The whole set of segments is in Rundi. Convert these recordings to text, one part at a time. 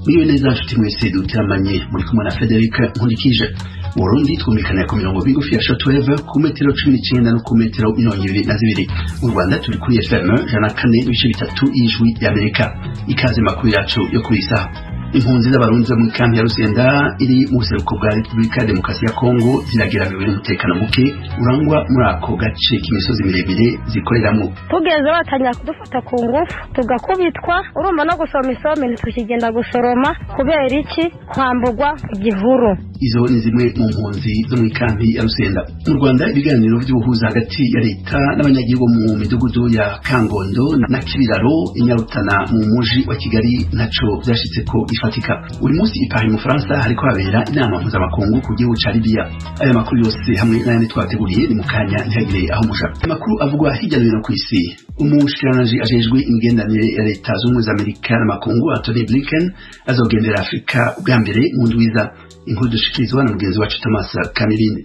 Mwiwe neza nshuti mwese duteramanye, muri kumwe na Frederic Nkurikije. Mu Burundi twumvikana ku mirongo migufi ya shortwave, ku metero 19 no ku metero 22. Mu Rwanda turi kuri FM 104.3 y'Ijwi ry'Amerika. Ikaze makuru yacu yo kuri isaha. Impunzi z'Abarundi zo mu kambi ya Rusenda iri mu buseruko bwa Repubulika ya Demokarasi ya Kongo zirageramiwe n'umutekano muke urangwa muri ako gace k'imisozi miremire zikoreramwo. Tugeze batangira kudufata ku ngufu, tugakubitwa. Urumva no gusoroma isombe ntitukigenda gusoroma. Kubera iki? Kwamburwa igihuru. Izo ni zimwe mu mpunzi zo mu kambi ya Rusenda. Mu Rwanda, ibiganiro vy'ubuhuza hagati ya leta n'abanyagihugu mu midugudu ya Kangondo na Kibiraro i Nyarutana mu muji wa Kigali ntaco vyashitseko gifatika. Uyu munsi i Paris mu Faransa hariko habera inama mpuzamakungu ku gihugu ca Libya. Aya makuru yose hamwe n'ayandi twabateguriye ni mu kanya, ntihagire aho muja. Amakuru avugwa hirya no hino kw'isi: umushikiranganji ajejwe imigenderanire ya Leta z'Ubumwe za Amerika n'amakungu, Antony Blinken, azogendera Afurika bwa mbere mu ndwiza. Inkuru dushikirizwa na mugenzi wacu Thomas Kamirindi.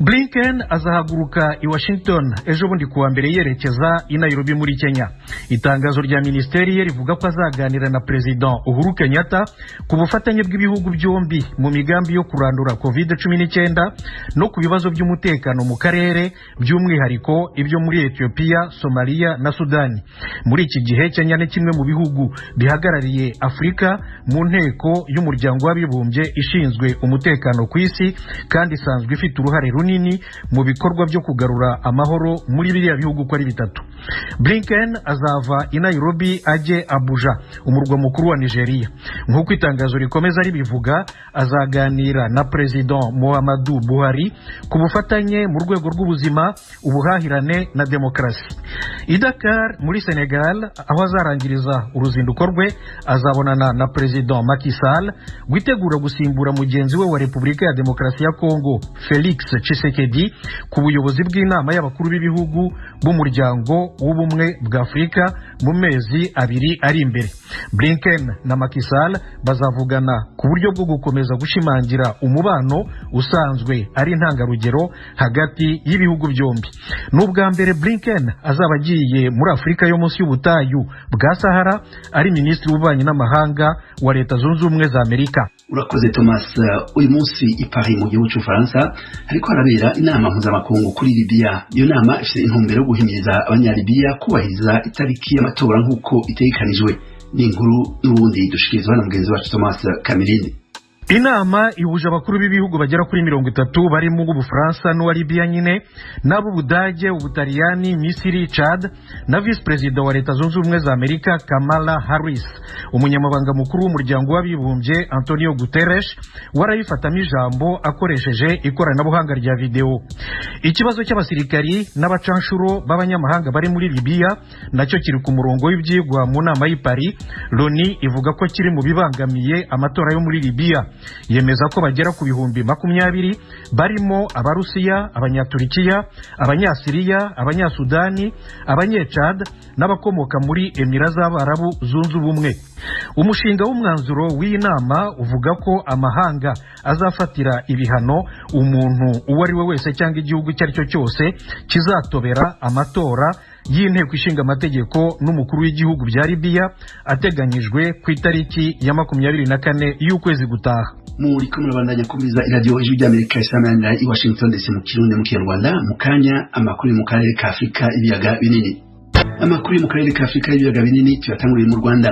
Blinken azahaguruka i Washington ejo bundi kuwa mbere yerekeza i Nairobi muri Kenya. Itangazo rya minisiteri ye rivuga ko azaganira na Perezida Uhuru Kenyatta ku bufatanye bw'ibihugu byombi mu migambi yo kurandura COVID-19 no ku bibazo by'umutekano mu karere, by'umwihariko ibyo muri Ethiopia, Somalia na Sudani. Muri iki gihe Kenya ni kimwe mu bihugu bihagarariye Afurika mu nteko y'Umuryango w'Abibumbye ishinzwe umutekano ku isi, kandi isanzwe ifite uruhare runini mu bikorwa byo kugarura amahoro muri biriya bihugu uko ari bitatu. Blinken azava i Nairobi ajye Abuja, umurwa mukuru wa Nigeria. Nk'uko itangazo rikomeza ribivuga, azaganira na Perezida Muhammadu Buhari ku bufatanye mu rwego rw'ubuzima, ubuhahirane na demokarasi. I Dakar muri Senegal, aho azarangiriza uruzinduko rwe, azabonana na Perezida Macky Sall witegura gusimbura mugenzi we wa Repubulika ya Demokarasi ya Kongo, Felix Tshisekedi, ku buyobozi bw'Inama y'Abakuru b'Ibihugu b'Umuryango w'Ubumwe bwa Afurika mu mezi 2 ari imbere. Blinken na Macky Sall bazavugana ku buryo bwo gukomeza gushimangira umubano usanzwe ari intangarugero hagati y'ibihugu byombi. Ni ubwa mbere Blinken azaba agiye muri Afurika yo munsi y'ubutayu bwa Sahara ari minisitiri w'ububanyi n'amahanga wa Leta Zunze Ubumwe za Amerika. Urakoze, Thomas. Uyu munsi i Paris mu gihugu c'Ubufaransa hariko harabera inama mpuzamakungu kuri Libya. Iyo nama ifise intumbero yo guhimiriza Abanyalibiya kubahiriza itariki y'amatora nk'uko itegekanijwe. Ni inkuru n'ubundi dushikirizwa na mugenzi wacu Thomas Kamirindi. Inama ihuje abakuru b'ibihugu bagera kuri 30, barimo Ubufaransa n'uwa Libiya nyine, n'ab'Ubudage, Ubutaliyani, Misiri, Chad na visi perezida wa Leta Zunze Ubumwe za Amerika, Kamala Harris. Umunyamabanga mukuru w'Umuryango w'Abibumbye, Antonio Guterres, warayifatamo ijambo akoresheje ikoranabuhanga rya videwo. Ikibazo cy'abasirikari n'abacanshuro b'abanyamahanga bari muri Libiya nacyo kiri ku murongo w'ibyigwa mu nama y'i Paris. Loni ivuga ko kiri mu bibangamiye amatora yo muri Libiya. Yemeza ko bagera ku 20,000, barimo Abarusiya, Abanyaturikiya, Abanyasiriya, Abanyasudani, Abanyecad n'abakomoka muri Emira z'Abarabu Zunze Ubumwe. Umushinga w'umwanzuro w'iyi nama uvuga ko amahanga azafatira ibihano umuntu uwo ari we wese cyangwa igihugu icyo ari cyo cyose kizatobera amatora y'Inteko Ishinga Amategeko n'umukuru w'igihugu bya Libiya ateganyijwe ku itariki ya 24 y'ukwezi gutaha. Muri ko murabandanya kumviriza iradiyo Ijwi ry'Amerika isamanira i Washington DC mu Kirundi mu Kinyarwanda. Mu kanya, amakuru mu karere ka Afurika Ibiyaga Binini. Amakuru yo mu karere ka Afurika y'Ibiyaga Binini tuyatanguriye mu Rwanda.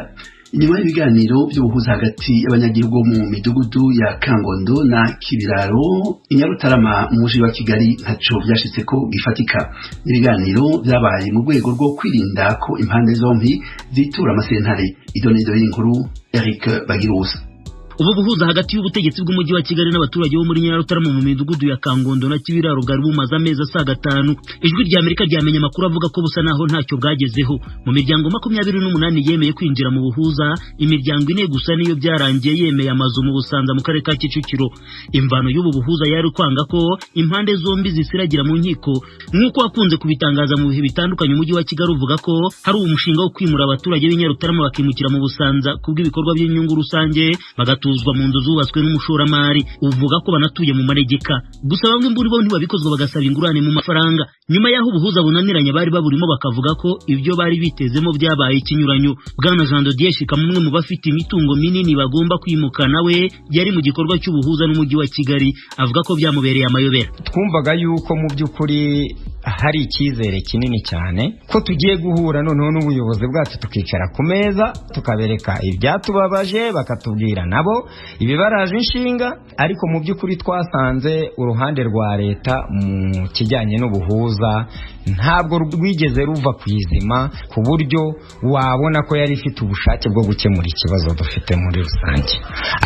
Inyuma y'ibiganiro by'ubuhuza hagati y'abanyagihugu mu midugudu ya Kangondo na Kibiraro i Nyarutarama mu muji wa Kigali ntaco vyashitse ko gifatika. Ibiganiro vyabaye mu rwego rwo kwirinda ko impande zombi zitura amasentare. Idonido y'inkuru, Eric Bagirusa. Ubu buhuza hagati y'ubutegetsi bw'Umujyi wa Kigali n'abaturage bo muri Nyarutarama mu midugudu ya Kangondo na Kibiraro bwari bumaze amezi asaga 5. Ijwi rya Amerika ryamenye amakuru avuga ko busa naho ntacyo bwagezeho. Mu miryango 28 yemeye kwinjira mu buhuza, imiryango 4 gusa niyo byarangiye yemeye amazu mu Busanza mu karere ka Kicukiro. Imvano y'ubu buhuza yari kwanga ko impande zombi zisiragira mu nkiko, nk'uko wakunze kubitangaza mu bihe bitandukanye. Umujyi wa Kigali uvuga ko hari umushinga wo kwimura abaturage b'i Nyarutarama bakimukira mu Busanza kubw'ibikorwa by'inyungu rusange, bagatu bagatuzwa mu nzu zubatswe n'umushoramari uvuga ko banatuye mu manegeka. Gusa bamwe muri bo ntibabikozwa, bagasaba ingurane mu mafaranga. Nyuma y'aho ubuhuza bunaniranye bari baburimo, bakavuga ko ibyo bari bitezemo byabaye ikinyuranyo. Bwana Jean de Dieu Shikama, umwe mu bafite imitungo minini bagomba kwimuka, nawe yari mu gikorwa cy'ubuhuza n'umujyi wa Kigali, avuga ko byamubereye amayobera. Twumvaga yuko mu by'ukuri hari icyizere kinini cyane ko tugiye guhura noneho n'ubuyobozi bwacu, tukicara ku meza tukabereka ibyatubabaje, bakatubwira nabo ibibaraje inshinga. Ariko mu by'ukuri twasanze uruhande rwa leta mu kijyanye n'ubuhuza ntabwo rwigeze ruva ku izima, ku buryo wabona ko yari ifite ubushake bwo gukemura ikibazo dufite muri rusange.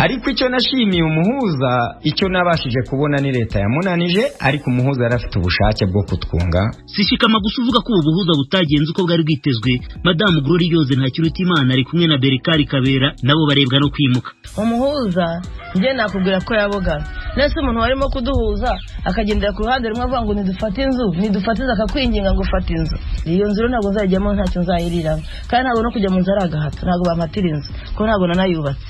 Ariko icyo nashimiye umuhuza, icyo nabashije kubona ni leta yamunanije, ariko umuhuza yari afite ubushake bwo kutwunga. Si Shikama gusa uvuga ko ubu buhuza butagenze uko bwari bwitezwe. Madamu Gloriose Ntakirutimana ari kumwe na Berikari Kabera, nabo barebwa no kwimuka. Umuhuza njye nakubwira ko yabogamye. Nese umuntu warimo kuduhuza akagendera ku ruhande rumwe avuga ngo nidufate inzu, nidufate inzu, akakwinginga ngo ufate inzu. Iyo nzu rero ntabwo nzayijyamo, ntacyo nzayiriramo, kandi ntabwo no kujya mu nzu ari agahato, ntabwo bampatira inzu kuko ntabwo nanayubatse.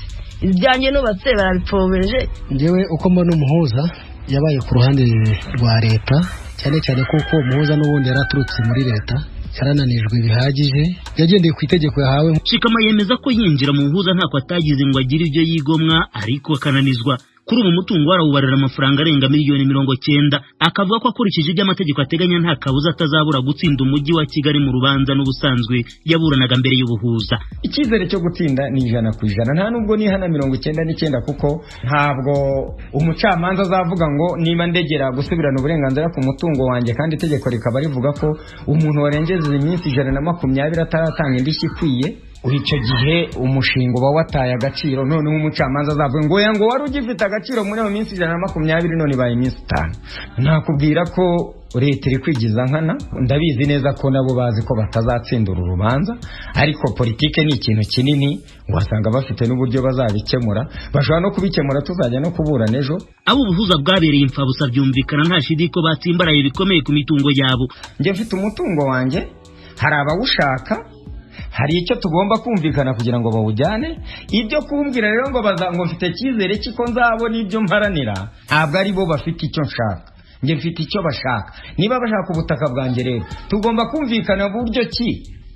Ibyanjye nubatse barabipfobeje. Njyewe uko mbona umuhuza yabaye ku ruhande rwa leta, cyane cyane kuko umuhuza n'ubundi yari aturutse muri leta, yarananijwe bihagije, yagendeye ku itegeko yahawe. Shikama yemeza ko yinjira mu buhuza ntako atagize ngo agire ibyo yigomwa, ariko akananizwa. Kuri ubu mutungo arawubarira amafaranga arenga 90 miliyoni, akavuga ko akurikije ibyo amategeko ateganya nta kabuza atazabura gutsinda umujyi wa Kigali mu rubanza n'ubusanzwe yaburanaga mbere y'ubuhuza. Icyizere cyo gutsinda ni 100%, nta nubwo nihana 99, kuko ntabwo umucamanza azavuga ngo niba ndegera gusubirana uburenganzira ku mutungo wanjye, kandi itegeko rikaba rivuga ko umuntu warengeje iminsi 120 ataratanga indishyi ikwiye, icyo gihe umushinga uba wataye agaciro. Noneho umucamanza azavuga ngo oya, ngo wari ugifite agaciro muri iyo minsi 120, none ibaye iminsi 5. Nakubwira ko leta iri kwigiza nkana. Ndabizi neza ko nabo bazi ko batazatsinda uru rubanza, ariko politike ni ikintu kinini, wasanga bafite n'uburyo bazabikemura. Bashobora no kubikemura tuzajya no kuburana ejo. Abo ubuhuza bwabereye imfabusa byumvikana nta shidi ko batsimbaraye bikomeye ku mitungo yabo. Njye mfite umutungo wanjye, hari abawushaka, hari icyo tugomba kumvikana kugira ngo bawujyane. Ibyo kumbwira rero ngo baza ngo mfite icyizere cy'iko nzabona ibyo mparanira, ntabwo ari bo bafite icyo nshaka, njye mfite icyo bashaka. Niba bashaka ubutaka bwanjye rero, tugomba kumvikana buryo ki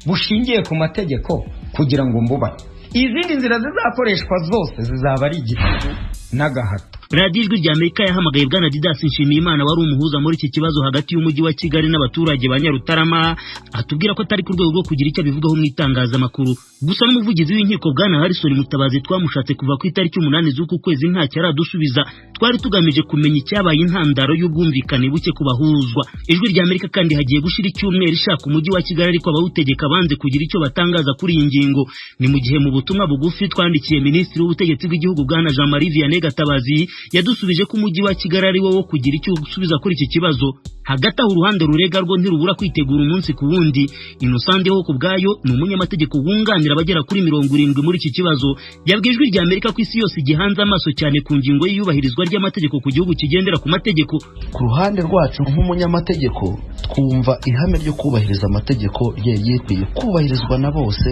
bushingiye ku mategeko kugira ngo mbubahe. Izindi nzira zizakoreshwa zose zizaba ari igitugu n'agahato. Radiyo Ijwi rya Amerika yahamagaye Bwana Didas Nshimiyimana wari umuhuza muri iki kibazo hagati y'umujyi wa Kigali n'abaturage ba Nyarutarama, atubwira ko atari ku rwego rwo kugira icyo abivugaho mu itangazamakuru. Gusa n'umuvugizi w'inkiko Bwana Harrison Mutabazi twamushatse kuva ku itariki 8 z'uku kwezi ntacyo aradusubiza. Twari tugamije kumenya icyabaye intandaro y'ubwumvikane buke ku bahuzwa. Ijwi rya Amerika kandi hagiye gushira icyumweru ishaka umujyi wa Kigali, ariko abawutegeka banze kugira icyo batangaza kuri iyi ngingo. Ni mu gihe mu butumwa bugufi twandikiye Minisitiri w'Ubutegetsi bw'Igihugu Bwana Jean Marie Vianney Gatabazi yadusubije ko umujyi wa Kigali ari wo wo kugira icyo usubiza kuri iki kibazo. Hagati aho uruhande rurega rwo ntirubura kwitegura umunsi ku wundi. Innocent ho ku bwayo ni umunyamategeko wunganira abagera kuri 70 muri iki kibazo. Yabwiye Ijwi rya Amerika ko isi yose igihanze amaso cyane ku ngingo y'iyubahirizwa ry'amategeko ku gihugu kigendera ku mategeko. Ku ruhande rwacu nk'umunyamategeko, twumva ihame ryo kubahiriza amategeko ryari rikwiye kubahirizwa na bose,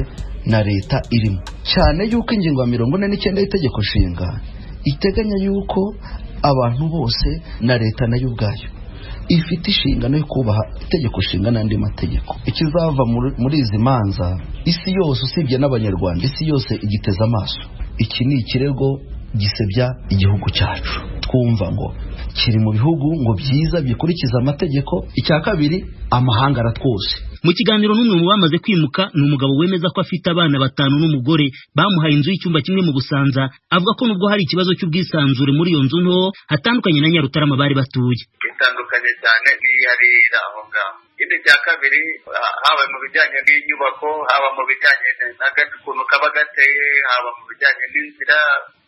na leta irimo, cyane yuko ingingo ya 49 y'itegeko nshinga iteganya yuko abantu bose na leta nayo ubwayo ifite inshingano yo kubaha itegeko nshinga n'andi mategeko. Ikizava muri izi manza, isi yose, usibye n'Abanyarwanda, isi yose igiteze amaso. Iki ni ikirego gisebya igihugu cyacu, twumva ngo kiri mu bihugu ngo byiza bikurikiza amategeko. Icya kabiri, amahanga aratwose. Mu kiganiro n'umwe mu bamaze kwimuka, ni umugabo wemeza ko afite abana batanu n'umugore, bamuhaye inzu y'icyumba kimwe mu Busanza. Avuga ko nubwo hari ikibazo cy'ubwisanzure muri iyo nzu nto, hatandukanye na Nyarutarama bari batuye. Itandukanye cyane n'iyari iri aho ngaho. Ikindi cya kabiri, haba mu bijyanye n'inyubako, haba mu bijyanye n'ukuntu kaba gateye, haba mu bijyanye n'inzira,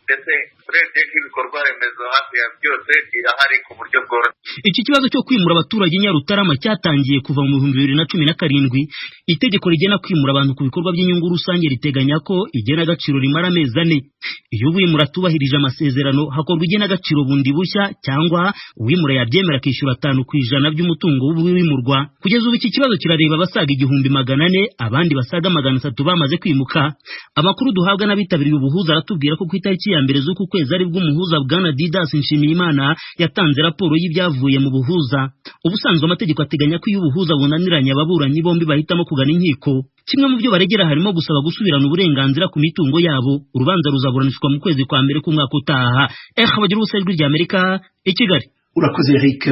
ndetse urebye nk'ibikorwa remezo hafi ya byose birahari ku buryo bworoshye. Iki kibazo cyo kwimura abaturage Nyarutarama cyatangiye kuva mu 2017. Itegeko rigena kwimura abantu ku bikorwa by'inyungu rusange riteganya ko igenagaciro rimara amezi 4. Iyo uwimura atubahirije amasezerano, hakorwa igenagaciro bundi bushya, cyangwa uwimura yabyemera akishyura 5% by'umutungo w'uwimurwa. Kugeza ubu iki kibazo kirareba abasaga 1400, abandi basaga 300 bamaze kwimuka. Amakuru duhabwa n'abitabiriye ubuhuza aratubwira ko ku itariki ya ya 1 z'uku kwezi ari bwo umuhuza Bwana Didas Nshimiyimana yatanze raporo y'ibyavuye mu buhuza. Ubusanzwe amategeko ateganya ko iyo ubuhuza bunaniranye ababuranyi bombi bahitamo kugana inkiko. Kimwe mu byo baregera harimo gusaba gusubirana uburenganzira ku mitungo yabo. Urubanza ruzaburanishwa mu kwezi kwa 1 k'umwaka utaha. Bagira ubusa Ijwi rya Amerika i Kigali. Urakoze Eric.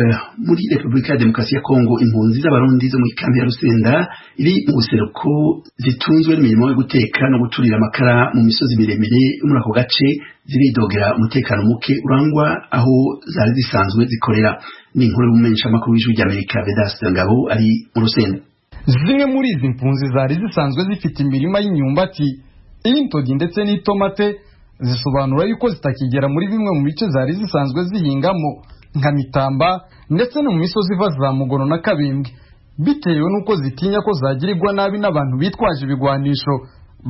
Muri Republika ya Demokarasi ya Kongo impunzi z'abarundi zo mu kambi ya Rusenda iri mu buseruko zitunzwe n'imirimo yo guteka no guturira amakara mu misozi miremire muri ako gace ziridogera umutekano muke urangwa aho zari zisanzwe zikorera. Ni inkuru y'umumenyeshamakuru w'Ijwi rya Amerika Vedaste Ngabo ari mu Rusenda. Zimwe muri izi mpunzi zari zisanzwe zifite imirima y'imyumbati, iy'intogi ndetse n'itomate zisobanura yuko zitakigera muri bimwe mu bice zari zisanzwe zihingamo nka Mitamba ndetse no mu misozi iva za Mugono na Kabimbwe, bitewe n'uko zitinya ko zagirirwa nabi n'abantu bitwaje ibigwanisho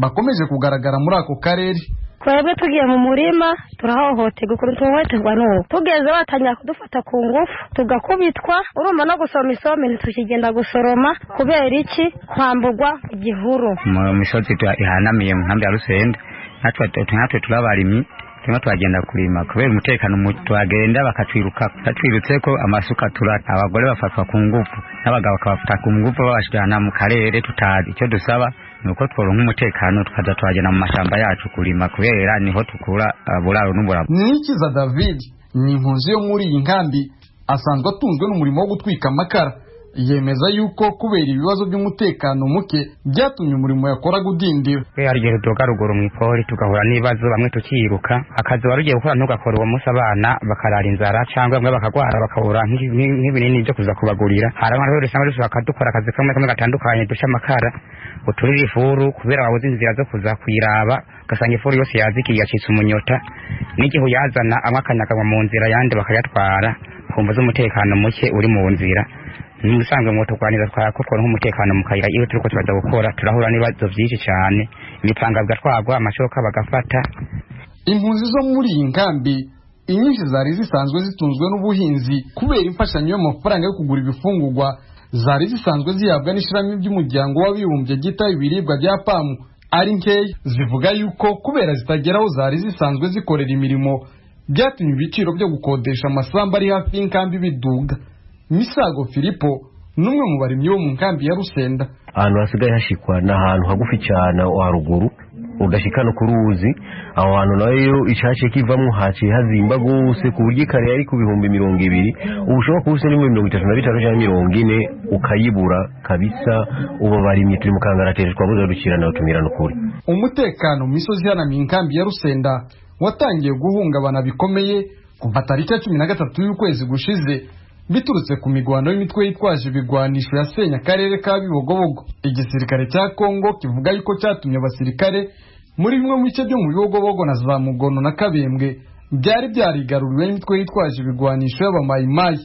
bakomeje kugaragara muri ako karere. Twebwe tugiye mu murima turahohoterwa ukuntu tuhohoterwa n'ubu tugeze batangira kudufata ku ngufu tugakubitwa, urumva no gusoma isombe ntitukigenda gusoroma kubera iki? Kwamburwa igihuru. Mu misozi ihanamiye mu nkambi ya Rusenda natwe turabarimyi turimo twagenda kurima kubera umutekano twagenda bakatwiruka batwirutse ko amasuka turata, abagore bafatwa ku ngufu n'abagabo bakabafata ku ngufu babashirana mu karere tutazi. Icyo dusaba nuko tworonka umutekano tukaza twagenda mu mashamba yacu kurima kubera niho tukura buraro n'uburabo. Nikiza David ni impunzi yo muri iyi nkambi, asanzwe atunzwe n'umurimo wo gutwika amakara. Yemeza yuko kubera ibibazo by'umutekano muke byatumye umurimo yakoraga udindira. Kubera igihe tudoga ruguru mu ipori tugahura n'ibibazo, bamwe tukiruka akazi wari ugiye gukora ntugakora uwo munsi, abana bakarara inzara cyangwa bamwe bakagwara bakabura nk'ibinini byo kuza kubagurira. Hari abantu rero usanga dushaka dukora akazi kamwe kamwe gatandukanye, duca amakara, uturira ifuru kubera wabuze inzira zo kuza kuyiraba, ugasanga ifuru yose yazikiye yacitse umunyota, n'igihe uyazana amwe akanyaganwa mu nzira yandi bakayatwara kumva z'umutekano muke uri mu nzira. Musanzwe ngo turwanira twakora nk'umutekano mu kayira iyo turiko turaza gukora turahura n'ibibazo byinshi cyane, imipanga bigatwagwa, amashoka bagafata. Impunzi zo muri iyi nkambi inyinshi zari zisanzwe zitunzwe n'ubuhinzi kubera imfashanyo y'amafaranga yo kugura ibifungurwa zari zisanzwe zihabwa n'ishirahamwe ry'umuryango w'abibumbye ryita ibiribwa bya PAM ari nkeya. Zivuga yuko kubera zitagera aho zari zisanzwe zikorera imirimo byatumye ibiciro byo gukodesha amasambu ari hafi y'inkambi biduga. Misago Filipo numwe mu barimyi bo mu nkambi ya Rusenda. Ahantu hasigaye hashikwa ni ahantu hagufi cyane haruguru udashika no ku ruzi, aho hantu nayo icace kivamwo haciye hazimba gose ku buryo ikare yari ku 20,000 ubu ushobora kuba ufise n'ibihumbi 35 canke 40 ukayibura kabisa. Ubu barimyi turi mu kangaratete twabuze dukirana tumirana ukuri. Umutekano mu misozi ihanamiye inkambi ya Rusenda watangiye guhungabana bikomeye kuva tariki ya 13 y'ukwezi gushize biturutse ku migwano y'imitwe yitwaje ibigwanisho yasenye akarere ka Bibogobogo. Igisirikare cya Kongo kivuga yuko cyatumye abasirikare muri bimwe mu bice byo mu Bibogobogo na za Mugono na Kabembwe byari byarigaruriwe n'imitwe yitwaje ibigwanisho y'abamayimayi.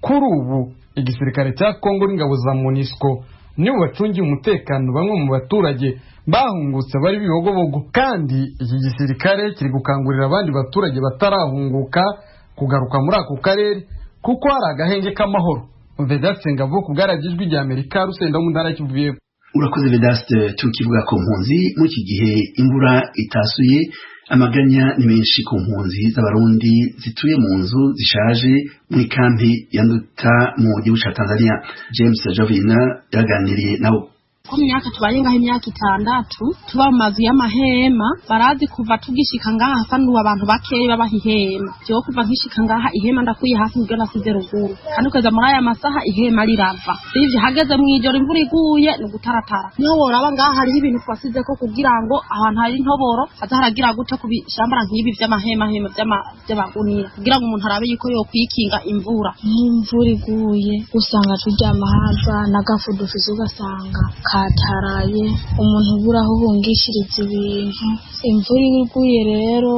Kuri ubu igisirikare cya Kongo n'ingabo za MONUSCO nibo bacungiye umutekano bamwe mu baturage bahungutse bari Bibogobogo, kandi iki gisirikare kiri gukangurira abandi baturage batarahunguka kugaruka muri ako karere kuko hari agahenge k'amahoro. Vedaste Ngabo ku bwaragijwi rya Amerika, Rusenda mu ntara Kivu y'Epfo. Urakoze Vedaste. Tukivuga ku mpunzi, muri iki gihe imvura itasuye amaganya ni menshi ku mpunzi z'abarundi zituye mu nzu zishaje muri kampi ya Nduta mu gihugu ca Tanzania. James Jovina yaganiriye nabo. Ko myaka tubaye ngaho imyaka 6 tuba mu mazu y'amahema, barazi kuva tugishika ngaha hasa n'ubu abantu bakeyi babaha ihema. Jewe kuva nkishika ngaha ihema ndakuye hafi niryo nasize ruguru, kandi ukeza muri aya masaha ihema rirava. Sivyo hageze mw'ijoro imvura iguye ni ugutaratara. Niho woraba ngaha hariho ibintu twasizeko kugira ngo ahantu hari intoboro haza haragira gute kubishambara nk'ibi vy'amahema hema vy'amagunira kugira ngo umuntu arabe yuko yokwikinga imvura. Nk'imvura iguye usanga turyama hava n'agafu dufise ugasanga kataraye, umuntu ubura aho uhungishiriza ibintu. Imvura iguye rero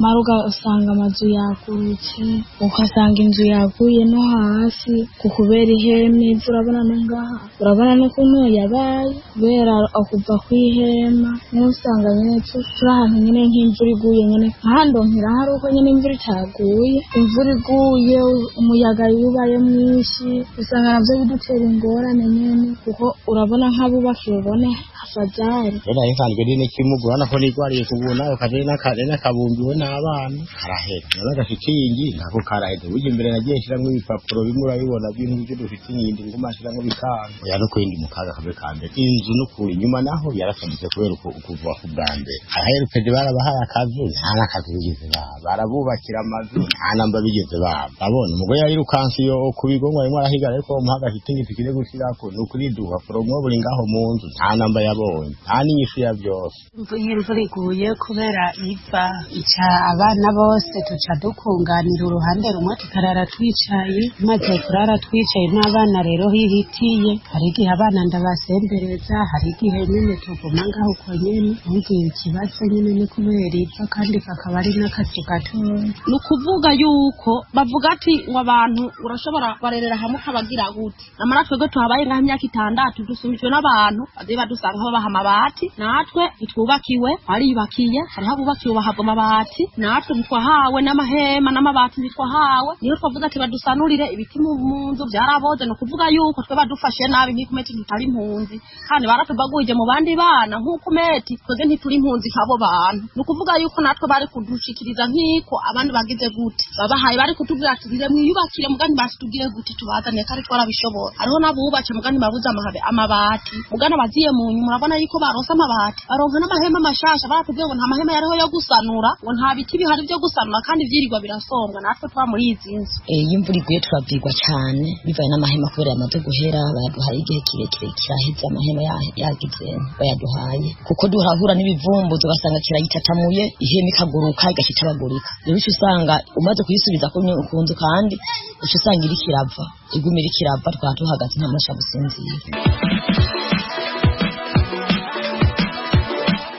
mara ugasanga amazu yagurutse, ugasanga inzu yaguye no hasi kubera ihema. Imvura urabona no ngaha urabona n'ukuntu yabaye kubera kuva kw'ihema, niho usanga nyine turi ahantu nyine nk'imvura iguye nyine nkahandonkera hari uko nyine imvura itaguye. Imvura iguye umuyaga iyo ubaye mwinshi usanga navyo bidutera ingorane nyene, kuko urabona nk'abubakiye ubone Afadhali. Rero nari nsanzwe ndi n'ikimuga, urabona ko nigwariye kuguru nawe kaje n'akabumbiwe n'abana karahera. None agashitingi nako karaheze. Burya imbere nagiye nshiramwo ibipapuro bimwe urabibona bintu by'udushitingi nguma nshiramwo bikanga. Oya no kwindi mu kaga kabe ka mbere. Inzu n'ukuri inyuma naho yarasadutse kubera ukuva ku bwa mbere. Abaherukeje barabahaye akazu, nta n'akazu bigeze baha. Barabubakira amazu, nta namba bigeze baha. Urabona umugore yarirukanse iyo ku bigo ngo arimo arahigara, ariko bamuha agashitingi tukire gushirako ni ukuriduha poromwo buri ngaho mu nzu, nta namba yabonye, nta n'inyishu ya byose. Iyo imvura iguye kubera iva ica abana bose tuca dukunganira uruhande rumwe tukarara twicaye, maze kurara twicaye n'abana rero hihitiye, hari igihe abana ndabasembereza, hari igihe nyene tuguma ngaho uko nyene. Umviye ikibazo nyene ni kubera iva kandi kakaba ari n'akazu gatoya. Ni ukuvuga yuko bavuga ati ngo abantu urashobora barerera hamwe ukabagira gute, namara twebwe tuhabaye ngaho imyaka 6 dusumijwe n'abantu baziye badusanga aho babaha amabati, natwe ntitwubakiwe, bariyubakiye, hariho abubakiwe bahabwa amabati, natwe ntitwahawe n'amahema n'amabati ntitwahawe. Niyo twavuze ati badusanurire ibiti mu nzu byaraboze. Ni ukuvuga yuko twe badufashe nabi nk'ikumeti ntitari impunzi, kandi baratubagurije mu bandi bana nk'ukumeti twebwe ntituri impunzi nk'abo bantu. Ni ukuvuga yuko natwe bari kudushikiriza nk'iko abandi bagize gute babahaye, bari kutubwira ati bire mwiyubakire mugani batubwire gute tubazaniye kandi twarabishobora. Hariho n'abubatse mugani babuze amabati, mugani abaziye mu nyuma urabona yuko baronse amabati, baronka n'amahema mashasha. Baratubwiye ngo nta mahema yariho yo gusanura, ngo nta biti bihari byo gusanura, kandi vyirirwa birasonga. Natwe twa muri izi nzu iyo imvura iguye turavyigwa cane bivaye n'amahema kubera yamaze guhera. Bayaduhaye igihe kirekire kiraheze amahema yagize bayaduhaye, kuko duhahura n'ibivumbuzi ugasanga kirayitatamuye ihema ikaguruka igacitabagurika. Rero uca usanga umaze kuyisubiza ku nzu kandi uca usanga iriko irava, iguma iriko irava, twaba duhagaze nta muntu ashobora gusinzira.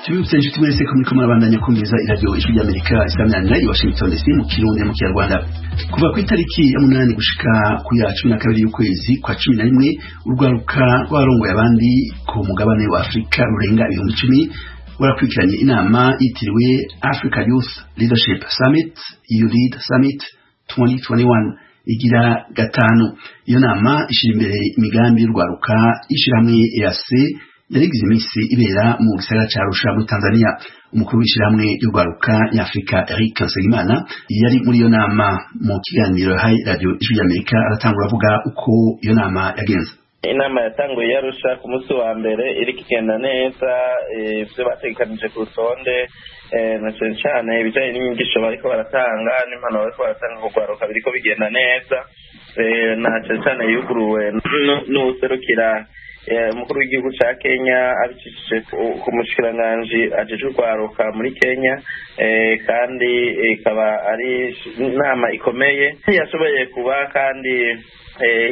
Tubibutse inshuti mwese ko muriko murabandanya kumviriza iradiyo Ijwi ry'Amerika isamyanira i Washington DC mu Kirundi no mu Kinyarwanda. Kuva ku itariki ya 8 gushika ku ya 12 y'ukwezi kwa 11, urwaruka rwarongoye abandi ku mugabane wa Afrika rurenga 10,000 warakurikiranye inama yitiriwe Africa Youth Leadership Summit, EU Lead Summit 2021 igira 5. Iyo nama ishira imbere imigambi y'urwaruka ishirahamwe EAC yarigize iminsi ibera mu gisagara ca Arusha muri Tanzania. Umukuru w'ishirahamwe ry'urwaruka nyafrika Eric Nsengimana yari muri iyo nama. Mu kiganiro yahaye Radio Ijwi ry'Amerika aratangura avuga uko iyo nama yagenze. Inama yatanguye yarusha ku munsi wa mbere iriko igenda neza, ivyo bategekanije ku rutonde na cane cane ibijanye n'inyigisho bariko baratanga n'impanuro bariko baratanga ku rwaruka biriko bigenda neza, na cane cane yuguruwe n'uwuserukira umukuru w'igihugu ca Kenya abicishije ku mushikiranganji ajejwe urwaruka muri Kenya, kandi ikaba ari inama ikomeye yashoboye kuba kandi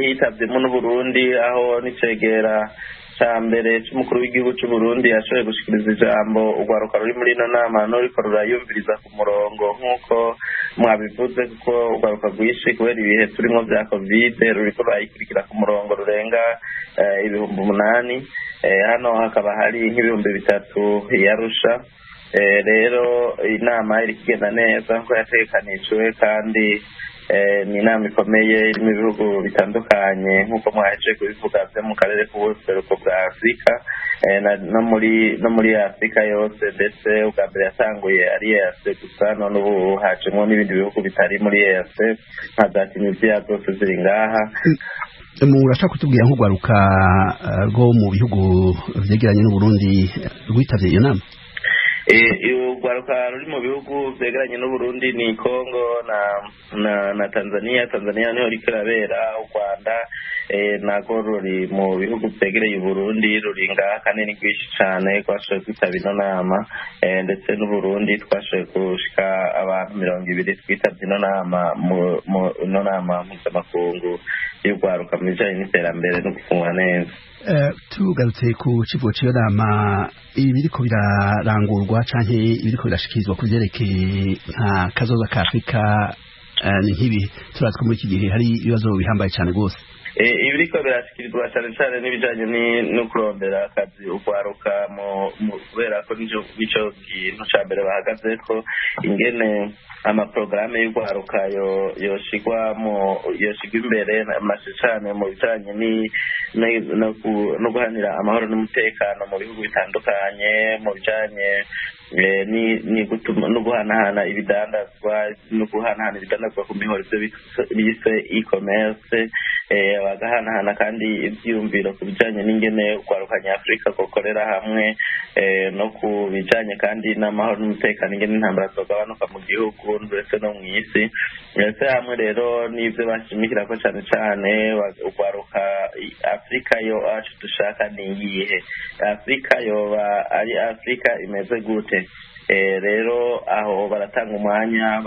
hitavyemo n'Uburundi, aho n'icegera ca mbere c'umukuru w'igihugu c'Uburundi yashoboye gushikiriza ijambo urwaruka ruri muri ino nama n'uriko rurayumviriza ku murongo nk'uko mwabivuze, kuko urwaruka rwinshi kubera ibihe turimwo vya Covid ruriko rurayikurikira ku murongo rurenga 8,000. Hano hakaba hari nk'3,000 yarusha. Rero inama iriko igenda neza nkuko yategekanijwe, kandi ni inama ikomeye irimo ibihugu bitandukanye nk'uko mwaje kubivuga vyo mu karere k'ubuseruko bwa Afrika no muri Afrika yose. Ndetse ubwa mbere yatanguye ari EAC gusa, none ubu hajemwo n'ibindi bihugu bitari muri EAC nka za Tunisia zose ziri ngaha. Murashaka kutubwira nk'urwaruka rwo mu bihugu vyegeranye n'Uburundi rwitavye iyo nama? Urwaruka ruri mu bihugu vyegeranye n'Uburundi ni Congo na Tanzania. Tanzania niho riko irabera, u Rwanda narwo ruri mu bihugu vyegereye Uburundi, ruri ngaha kandi ni rwinshi cane, twashoboye kwitaba ino nama, ndetse n'Uburundi twashoboye gushika abantu 20 twitavye ino nama, ino nama mpuzamakungu y'urwaruka mu bijanye n'iterambere no gufungura neza. Tugarutse ku kivugo c'iyo nama, ibiriko birarangurwa canke ibiriko birashikirizwa ku vyerekeye nka kazoza ka Afrika ni nk'ibi? Turazi ko muri iki gihe hari ibibazo bihambaye cane rwose. Ibiriko birashikirizwa cyane cyane n'ibijanye no kurondera akazi ugwaruka, kubera ko nico kintu ca mbere bahagazeko, ingene amaporogaramu y'ugwaruka yoshigwa imbere cane mu bijanye no guhanira amahoro n'umutekano mu bihugu bitandukanye, mu bijanye no guhanahana ibidandazwa, no guhanahana ibidandazwa ku mihoro, ivyo bise e-commerce. Bagahanahana kandi ivyiyumviro ku bijanye n'ingene ugwaruka nyafurika gukorera hamwe, no ku bijanye kandi n'amahoro n'umutekano, ingene intambara zogabanuka mu gihugu ndetse no mw'isi. Ndetse hamwe rero n'ivyo bashimikirako cane cane, ugwaruka Afrika yo acu dushaka ni iyihe, Afrika yoba ari Afrika imeze gute? Rero aho baratanga umwanya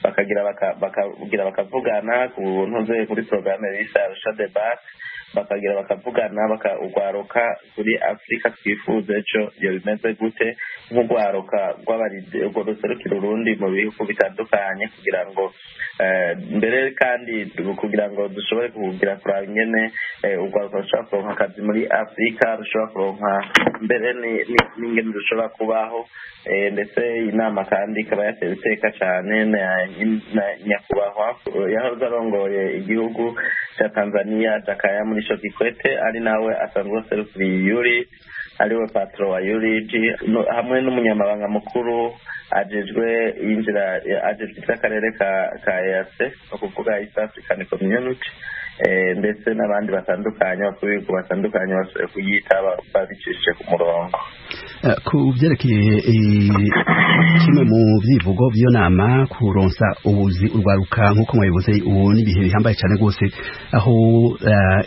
bakagira bakavugana ku ntuze kuri programme bise Arusha Debate, bakagira bakavugana ugwaruka kuri Afrika twifuza ejo iyo bimeze gute, nk'ugwaruka rw'abarwo ruserukira Urundi mu bihugu bitandukanye, kugira ngo mbere kandi kugira ngo dushobore kugira kuraba ingene ugwaruka rushobora kuronka akazi muri Afrika, rushobora kuronka mbere n'ingene rushobora kubaho. Ndetse inama kandi ikaba yatewe iteka cane na nyakubahwa yahoze arongoye igihugu ca Tanzania, Jakaya Mrisho Kikwete, ari nawe asanzwe aserukira Yuri, ariwe patro wa Yuriji, hamwe n'umunyamabanga mukuru ajejwe yinjira ajejwe ivy'akarere ka EAC, no kuvuga East African Community, ndetse n'abandi batandukanye, bakuru b'ibihugu batandukanye bashoboye kuyitaba babicishije ku murongo. Ku vyerekeye kimwe mu vyivugo vy'iyo nama, kuronsa ubuzi urwaruka, nk'uko mwabivuze, ubu n'ibihe bihambaye cane rwose, aho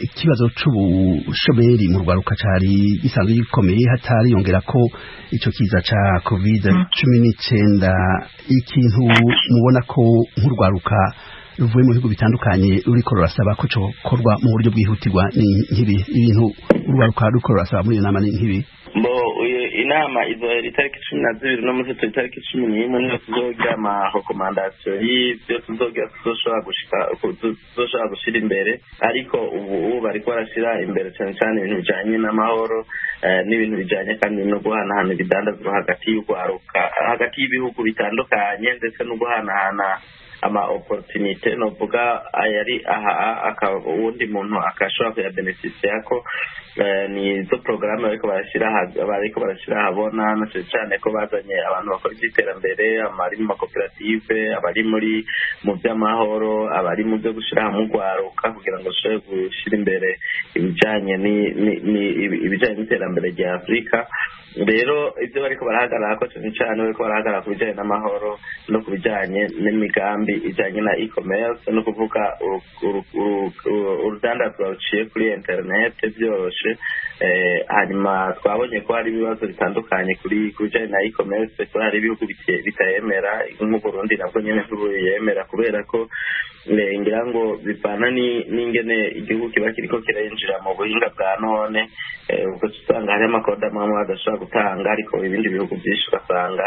ikibazo c'ubushomeri mu rwaruka cari gisanzwe gikomeye, hatariyongera ko ico kiza ca COVID-19. Ikintu mubona ko nk'urwaruka ruvuye mu bihugu bitandukanye ruriko rurasaba ko cokorwa mu buryo bwihutirwa ni nk'ibi, ibintu urwaruka ruriko rurasaba muri iyo nama ni nk'ibi? Bo inama izohera itariki 12, no muri itariki 11 niho tuzogira amarekomandasiyo y'ivyo tuzogira tuzoshobora gushira imbere. Ariko ubu bariko barashira imbere cane cane ibintu bijanye n'amahoro, n'ibintu bijanye kandi no guhanahana ibidandazwa hagati y'ugwaruka, hagati y'ibihugu bitandukanye, ndetse no guhanahana ama opportunité, novuga ayari aha uwundi muntu akashobora kuyabeneficia ko ni izo programme bariko barashira ahabona, na cane cane ko bazanye abantu bakora ivy'iterambere, abari mu makoperative, abari muri mu vy'amahoro, abari mu vyo gushira hamwe ugwaruka kugira ngo bashobore gushira imbere ibijanye n'iterambere rya Afrika. Rero ivyo bariko barahagarara ko cane cane bariko barahagarara ku bijanye n'amahoro no ku bijanye n'imigambi ijanye na e-commerce, no kuvuga urudandazwa ruciye kuri internet vyoroshe. Hanyuma twabonye ko hari ibibazo bitandukanye kuri bijanye na e-commerce, ko hari ibihugu bitayemera, nk'Uburundi nabwo nyene ntibuyemera, kubera ko ngira ngo bivana n'ingene igihugu kiba kiriko kirinjira mu buhinga bwa none. Ubwo usanga hari amakoda amwe adashobora gutanga, ariko ibindi bihugu byinshi ugasanga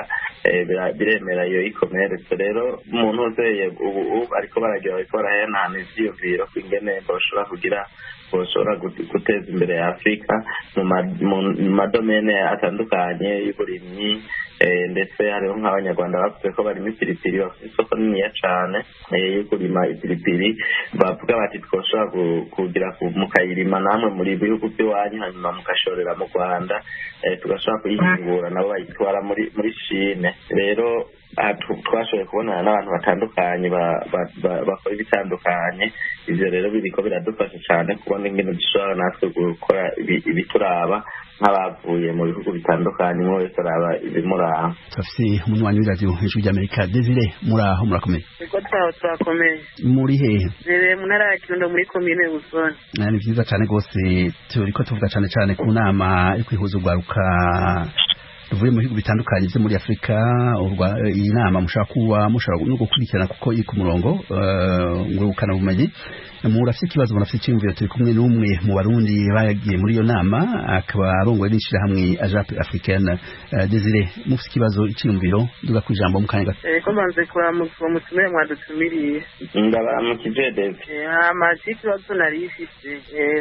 biremera iyo e-commerce. Rero umuntu uzeye ubu ariko baragira bariko barahanahana ivyiyumviro ingene boshobora kugira boshobora guteza imbere ya Afrika mu madomene atandukanye y'uburimyi. Ndetse hariho nk'abanyarwanda bavuze ko barima ipiripiri, bafite isoko niniya cane yo kurima ipiripiri, bavuga bati twoshobora kugira mukayirima namwe muri bihugu by'iwanyu, hanyuma mukashorera mu Rwanda, tugashobora kuyihingura nabo bayitwara muri Chine. Rero twashoboye kubonana n'abantu batandukanye bakora ibitandukanye. Ivyo rero biriko biradufasha cane kubona ingene dushobora natwe gukora ibituraba nk'abavuye mu bihugu bitandukanye, umwe wese araba ibimuraba. Turafise umunywanyi w'iradiyo Ijwi ry'Amerika, Desire, muraho murakomeye? Ego, turakomeye. Muri hehe? Rere mu ntara ya Kirundo muri komine Busoni. Ni vyiza cane rwose, turiko tuvuga cane cane ku nama yo kwihuza urwaruka ruvuye mu bihugu bitandukanye byo muri Afrika. Iyi nama mushobora kuba mushobora no gukurikirana kuko iri ku murongo ngurukana bumenyi. Murafite ikibazo, murafite icyiyumviro, turi kumwe n'umwe mu Barundi bagiye muri iyo nama, akaba arongoye n'ishirahamwe AJAP Africaine. Desire, mufite ikibazo, icyiyumviro, duga ku ijambo mu kanya gato. Ko mbanze kuramutsa mutumire mwadutumiriye. Ndabaramukije David. Hama ikibazo nari ifise,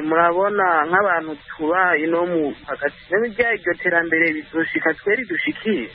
murabona nk'abantu tuba ino mu hagati, iryo terambere bizoshika tweri dushikiye?